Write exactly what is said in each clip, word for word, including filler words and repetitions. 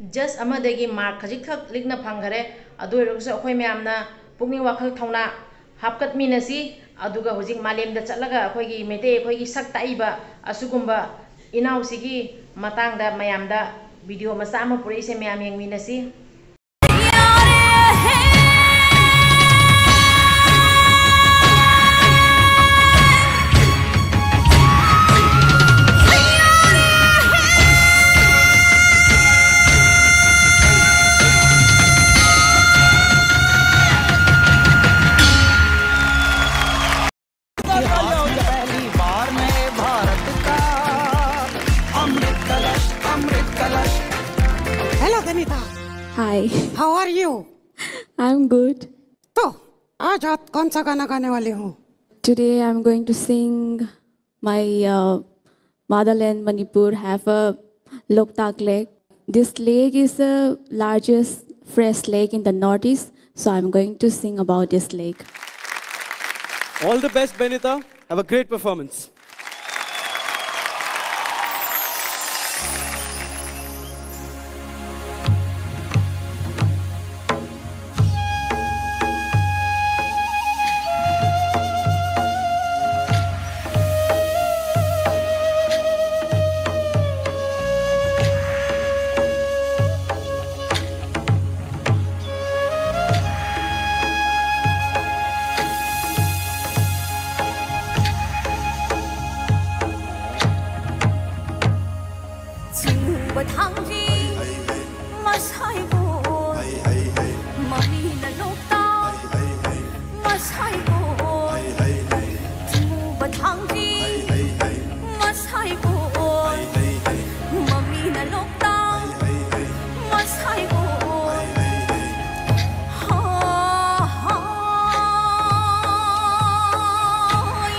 Judge ꯑꯃꯗꯒꯤ mark ꯈꯖꯤꯛꯈꯛ ꯂꯤꯛꯅ ꯐꯪꯈꯔꯦ꯫ ꯑꯗꯨ ꯑꯣꯏꯔꯒꯁꯨ ꯑꯩꯈꯣꯏ ꯃꯌꯥꯝꯅ ꯄꯨꯛꯅꯤꯡ ꯋꯥꯈꯜ ꯊꯧꯅꯥ ꯍꯥꯞꯀꯠꯃꯤꯟꯅꯁꯤ꯫ ꯑꯗꯨꯒ ꯍꯧꯖꯤꯛ ꯃꯥꯂꯦꯝꯗ ꯆꯠꯂꯒ ꯑꯩꯈꯣꯏꯒꯤ ꯃꯩꯇꯩ ꯑꯩꯈꯣꯏꯒꯤ ꯁꯛ ꯇꯥꯛꯏꯕ ꯑꯁꯤꯒꯨꯝꯕ ꯏꯅꯥꯎꯁꯤꯒꯤ ꯃꯇꯥꯡꯗ ꯃꯌꯥꯝꯗ video ꯃꯆꯥ ꯑꯃ ꯄꯨꯔꯛꯏꯁꯦ, ꯃꯌꯥꯝ ꯌꯦꯡꯃꯤꯟꯅꯁꯤ꯫ पहली बार नए भारत का अमृत कलश, अमृत कलश। Hello, Benita. Hi, How are you? I'm good. तो आज आप कौन सा गाना गाने वाले हो? Today I'm going to sing my uh, motherland Manipur have a Loktak Lake. This lake is the largest fresh lake in the Northeast, so I'm going to sing about this lake. All the best, Benita. Have a great performance. ꯆꯤꯡꯃꯨꯕ ꯊꯥꯡꯖꯤꯡ ꯃꯁꯥꯏꯕꯣꯏ ꯃꯃꯤꯅ ꯂꯣꯛꯇꯥꯛ ꯃꯁꯥꯏꯕꯣꯏ ꯆꯤꯡꯃꯨꯕ ꯊꯥꯡꯖꯤꯡ ꯃꯁꯥꯏꯕꯣꯏ ꯃꯃꯤꯅ ꯂꯣꯛꯇꯥꯛ ꯃꯁꯥꯏꯕꯣꯏ ꯍꯥ ꯍꯥ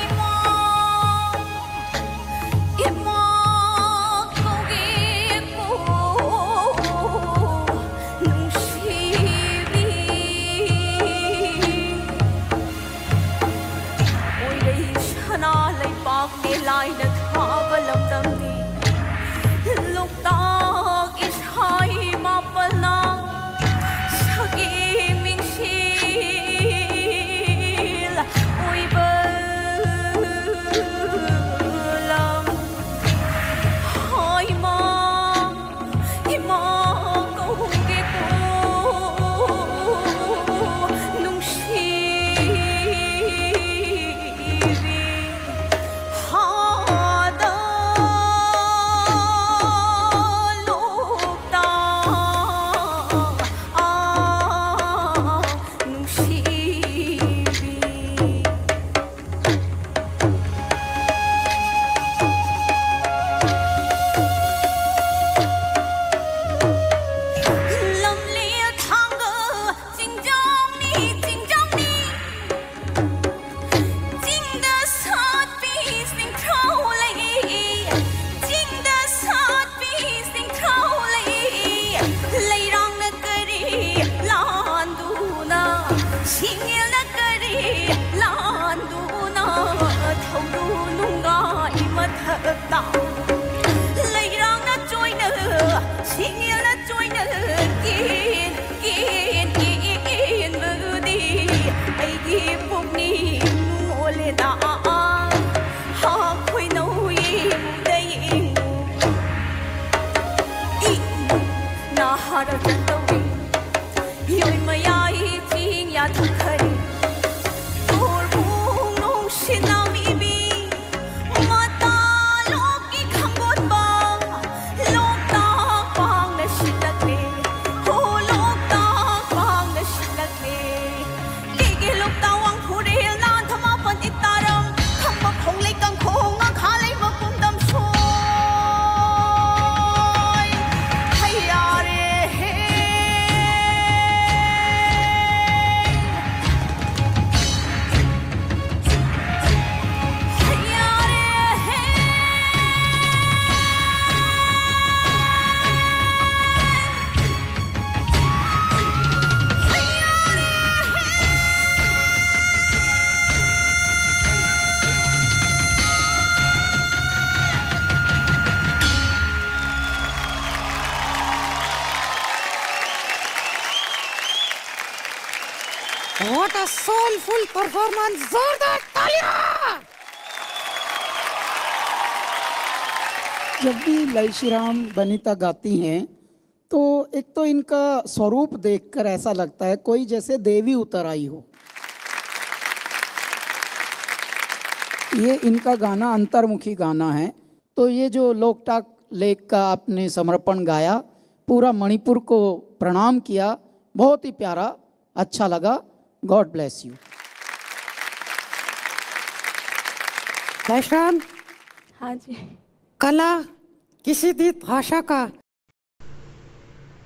ꯏꯃꯥ ꯏꯃꯥ ꯀꯧꯒꯦꯀꯣ ꯀꯧꯒꯦꯀꯣ ꯅꯨꯡꯁꯤꯕꯤ, ꯍꯥꯗ ꯂꯣꯛꯇꯥꯛ ꯅꯨꯡꯁꯤꯕꯤ꯫ ꯂꯝꯂꯦꯟ ꯊꯥꯡꯒ ꯆꯤꯡꯖꯥꯎꯅꯤ, ꯆꯤꯡꯖꯥꯎꯅꯤ꯫ ꯆꯤꯡꯗ ꯁꯥꯠꯄꯤ ꯁꯤꯡꯊ꯭ꯔꯥꯎ ꯂꯩ, ꯆꯤꯡꯗ ꯁꯥꯠꯄꯤ ꯁꯤꯡꯊ꯭ꯔꯥꯎ ꯂꯩ꯫ ꯂꯩꯔꯥꯡꯅ ꯀꯔꯤ ꯂꯥꯟꯗꯨꯅ, ꯁꯤꯡꯉꯦꯜꯅ ꯀꯔꯤ ꯂꯥꯟꯗꯨꯅ, ꯊꯧꯗꯨ ꯅꯨꯡꯒꯥꯏ ꯃꯊꯛꯇ ꯂꯩꯔꯥꯡꯅ ꯆꯣꯏꯅ, ꯁꯤꯡꯉꯦꯜꯅ ꯆꯣꯏꯅ ꯀꯦꯟ, ꯀꯦꯟ, ꯀꯦꯟꯕꯗꯤ ꯑꯩꯒꯤ ꯄꯨꯛꯅꯤꯡ ꯅꯣꯂꯦꯗ꯫ ꯍꯥ ꯈꯣꯏꯅꯧ ꯌꯦꯡꯉꯨꯗ ꯌꯦꯡꯉꯨ꯫ ꯏ ꯅꯥꯍꯥꯔ ꯆꯠꯇꯧꯔꯤ꯫ ꯌꯣꯏ ꯃꯌꯥꯏ ꯆꯤꯡ ꯌꯥꯊꯪ ꯈꯔꯤ꯫ ꯇꯣꯔꯕꯨꯡ ꯅꯨꯡꯁꯤꯠꯅ ꯃꯤꯕꯤ꯫ ꯃꯇꯥꯂꯣꯛꯀꯤ ꯈꯥꯡꯕꯣꯟꯕ꯫ ꯂꯣꯛꯇꯥꯛ ꯄꯥꯡꯅ ꯁꯤꯠꯂꯛꯂꯦ꯫ ꯍꯣ, ꯂꯣꯛꯇꯥꯛ ꯄꯥꯡꯅ ꯁꯤꯠꯂꯛꯂꯦ꯫ ꯀꯦꯒꯦ ꯂꯣꯛꯇꯥꯛ ꯋꯥꯡ ꯐꯨꯔꯦꯜ ꯅꯥꯟꯊ ꯃꯥꯄꯟ ꯏꯇꯥꯔꯝ꯫ ꯈꯝꯕ ꯈꯣꯡꯂꯩ ꯀꯪꯈꯣꯡ ꯉꯥꯈꯥ ꯂꯩꯃ ꯄꯨꯡꯗꯝ ꯁꯣꯏ꯫ ꯍꯩꯌꯥꯔꯦ ꯍꯦ꯫ ꯍꯩꯌꯥꯔꯦ ꯍꯦ꯫ What a soulful performance! जोरदार तालियां! जब भी लईशीराम बनीता गाती हैं, तो एक तो इनका स्वरूप देखकर ऐसा लगता है कोई जैसे देवी उतर आई हो। ये इनका गाना अंतर्मुखी गाना है। तो ये जो लोकटाक लेक का आपने समर्पण गाया, पूरा मणिपुर को प्रणाम किया, बहुत ही प्यारा, अच्छा लगा। God bless you. Laishram, हाँ जी। कला किसी भी भाषा का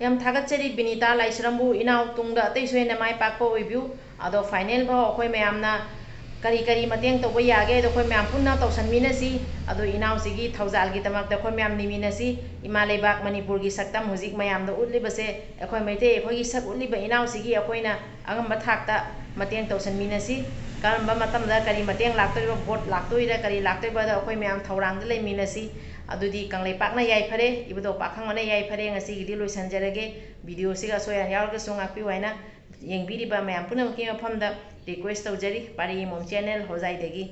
ꯌꯥꯝ ꯊꯥꯒꯠꯆꯔꯤ ꯕꯤꯅꯤꯇꯥ ꯂꯥꯏꯁ꯭ꯔꯝꯕꯨ꯫ ꯏꯅꯥꯎ, ꯇꯨꯡꯗ ꯑꯇꯩꯁꯨ ꯍꯦꯟꯅ ꯃꯥꯏ ꯄꯥꯛꯄ ꯑꯣꯏꯕꯤꯌꯨ꯫ ꯑꯗꯣ ꯐꯥꯏꯅꯦꯜ ꯐꯥꯎ ꯑꯩꯈꯣꯏ ꯃꯌꯥꯝꯅ ꯀꯔꯤ ꯀꯔꯤ ꯃꯇꯦꯡ ꯇꯧꯕ ꯌꯥꯒꯦ ꯍꯥꯏꯗꯣ ꯑꯩꯈꯣꯏ ꯃꯌꯥꯝ ꯄꯨꯟꯅ ꯇꯧꯁꯟꯃꯤꯟꯅꯁꯤ꯫ ꯑꯗꯣ ꯏꯅꯥꯎꯁꯤꯒꯤ ꯊꯧꯖꯥꯜꯒꯤꯗꯃꯛꯇ ꯑꯩꯈꯣꯏ ꯃꯌꯥꯝ ꯅꯤꯃꯤꯟꯅꯁꯤ꯫ ꯏꯃꯥ ꯂꯩꯕꯥꯛ ꯃꯅꯤꯄꯨꯔꯒꯤ ꯁꯛꯇꯝ ꯍꯧꯖꯤꯛ ꯃꯌꯥꯝꯗ ꯎꯠꯂꯤꯕꯁꯦ, ꯑꯩꯈꯣꯏ ꯃꯩꯇꯩ ꯑꯩꯈꯣꯏꯒꯤ ꯁꯛ ꯎꯠꯂꯤꯕ ꯏꯅꯥꯎꯁꯤꯒꯤ ꯑꯩꯈꯣꯏꯅ ꯑꯉꯝꯕ ꯊꯥꯛꯇ ꯃꯇꯦꯡ ꯇꯧꯁꯟꯃꯤꯟꯅꯁꯤ꯫ ꯀꯔꯝꯕ ꯃꯇꯝꯗ ꯀꯔꯤ ꯃꯇꯦꯡ ꯂꯥꯛꯇꯣꯏꯕ, ꯚꯣꯠ ꯂꯥꯛꯇꯣꯏꯔꯥ ꯀꯔꯤ ꯂꯥꯛꯇꯣꯏꯕꯗ ꯑꯩꯈꯣꯏ ꯃꯌꯥꯝ ꯊꯧꯔꯥꯡꯗ ꯂꯩꯃꯤꯟꯅꯁꯤ꯫ ꯑꯗꯨꯗꯤ ꯀꯪꯂꯩꯄꯥꯛꯅ ꯌꯥꯏꯐꯔꯦ, ꯏꯕꯨꯙꯧ ꯄꯥꯈꯪꯕꯅ ꯌꯥꯏꯐꯔꯦ꯫ ꯉꯁꯤꯒꯤꯗꯤ ꯂꯣꯏꯁꯟꯖꯔꯒꯦ꯫ ꯚꯤꯗꯤꯑꯣꯁꯤꯒ ꯑꯁꯣꯏ ꯑꯔꯥꯟ ꯌꯥꯎꯔꯒꯁꯨ ꯉꯥꯛꯄꯤꯌꯨ ꯍꯥꯏꯅ ꯌꯦꯡꯕꯤꯔꯤꯕ ꯃꯌꯥꯝ ꯄꯨꯝꯅꯃꯛꯀꯤ ꯃꯐꯝꯗ ꯔꯤꯀ꯭ꯋꯦꯁ ꯇꯧꯖꯔꯤ꯫ ꯄꯥꯔꯤ ꯃꯣꯝ ꯆꯦꯅꯦꯜ ꯍꯣꯖꯥꯏꯗꯒꯤ꯫